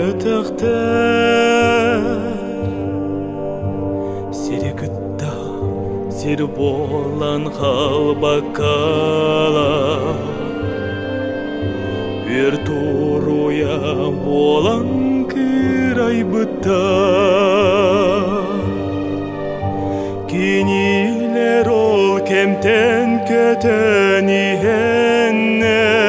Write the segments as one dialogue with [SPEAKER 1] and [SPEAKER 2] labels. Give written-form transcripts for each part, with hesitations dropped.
[SPEAKER 1] Кэлбэтэхтэр Сири кытта сир буолан халбаккалар Үөр туруйа буолан кырайбыттар Кинилэр ол кэмтэн көтөн иһэннэр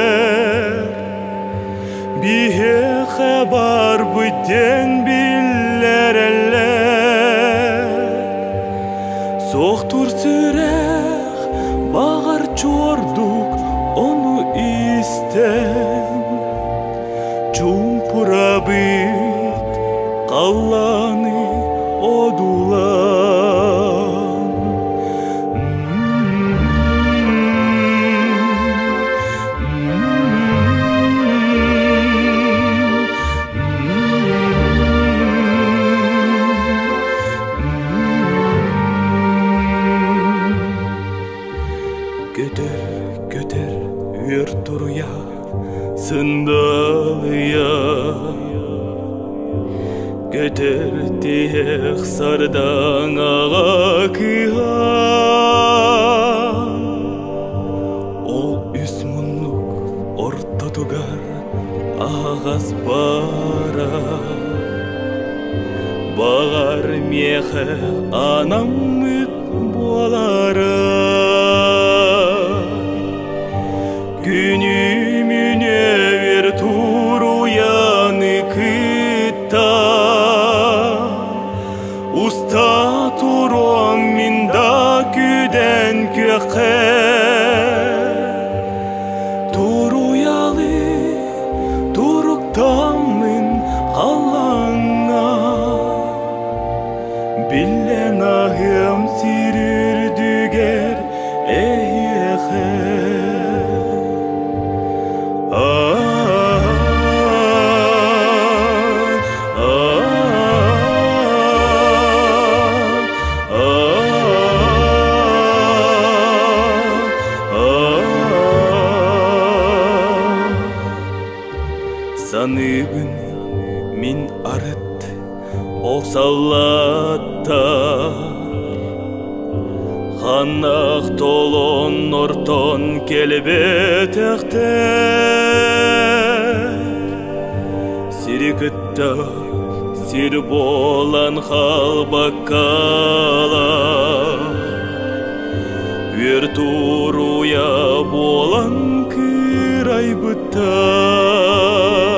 [SPEAKER 1] Биһиэхэ барбыт диэн биллэрэллэр Суохтуур сүрэх баҕар чуордук ону истэн Чуумпурабыт халлааны одуулаан Көтөр, көтөр, үөр туруйа, сындалыйа. Көтөр тиһэх сардаҥаҕа кыһан Ол үс муннук ортотугар аһаҕас баара. Баҕар миэхэ анаммыт буолара. Күнүмүнэ өр туруйаны кытта Уста туруом мин да күдэн күөххэ Туруйалы туруктаммын халлаҥҥа Биллэн аһыам сир үрдүгэр эйиэхэ Саныыбын мин арыт ол саллаатта Ханнах толон ортон келбетэхтэр Сири кытта сир буолан халбаккалар Үөр туруйа буолан кырайбыттар.